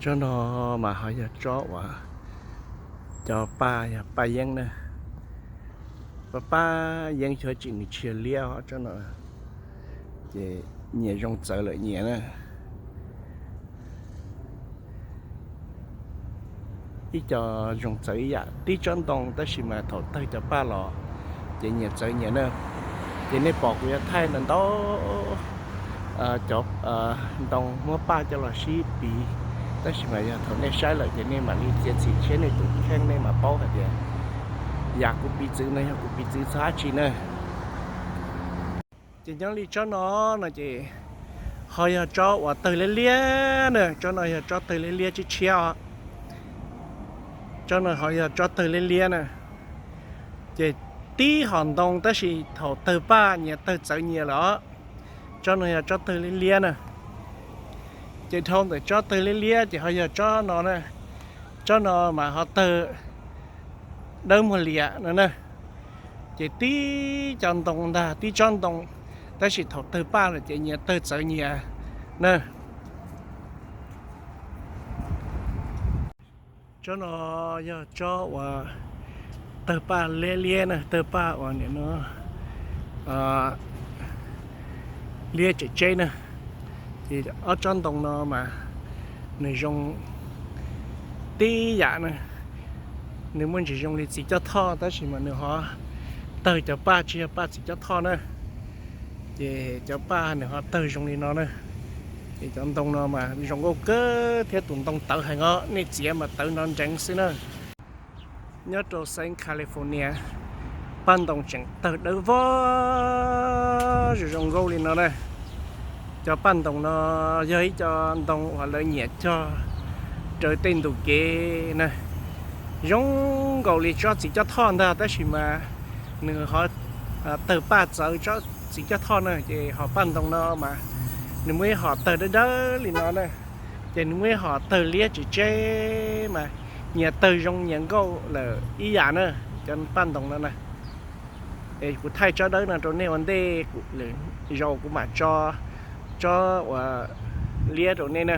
Tsob no mas ho yog tsob uas cov paj yog paj yeeb na. Paj, paj yeeb xyov tsis nws tsis yog liab os tsob no, ces nyias zoo txawv lawm nyias na. Ib co zoo txawv ib yam tib tsob ntoo tab sis mas thaum tawg cov paj los ces nyias txawv nyias na. Ces nej pom kuv yuav thaij ntau ntau cov ntoo muab paj coj los sib piv, tab sis mas yog thaum nej saib lawm ces nej mam li txiav txim siab nej tus kheej nej mam paub hais tias yam kuv piv txwv no yog kuv piv txwv txog dab tsi na. Ces nyob li tsob no no ces ho yog tsob uas tawg liab liab na, tsob no yog tsob tawg liab liab tshiab tshiab os. Tsob no ho yog tsob tawg liab liab na. Ces tib hom ntoo tab sis thaum tawg paj nyias tawg txawv nyias lawm os. Tsob no yog tsob tawg liab liab na. Ces dhau ntawm tsob tawg liab liab ces ho yog tsob no na. Tsob no mas ho tawg dawb muag liam no na. Ces tib co ntoo ntag tib tsob ntoo, tab sis thaum tawg paj lawm ces nyias tawg txawv nyias na. Tsob no yog tsob uas tawg paj liab liab na, tawg paj uas nim no liab tsem tseb na. Ces ob tsob ntoo no mas nws zoo tib yam na, nws muaj ntsis zoo li txiv coj thoj tab sis mas nws ho tawg cov paj tsis yog paj txiv coj thoj na. Ces cov paj nws ho tawg zoo li no na. Ces cov ntoo no mas zoo nkauj kawg thiab tus ntoo tawv heev os, nej txiav mas tawv nrov nreev xwb na. Nyob rau xeev California, paj ntoo tseem tawg dawb vog zoo zoo nkauj li no na. Cov paj ntoo no yog ib co ntoo uas lawv nyiam cog raws tej ntu kev na. Zoo nkaus li tsob txiv coj thoj ntag tab sis mas nws ho tawg paj txawv tsob txiv coj thoj na, ces ho paj ntoo no mas nws muaj ib hom tawg dawb dawb li no na, ces nws muaj ib hom tawg liab tsem tseb mas nyias tawg zoo nyias nkauj lawm ib yam na. Cov paj ntoo no na, es kuv thaij tsob dawb no rau nej ua ntej, lwm zaus kuv mam tso tsob uas liab rau nej na.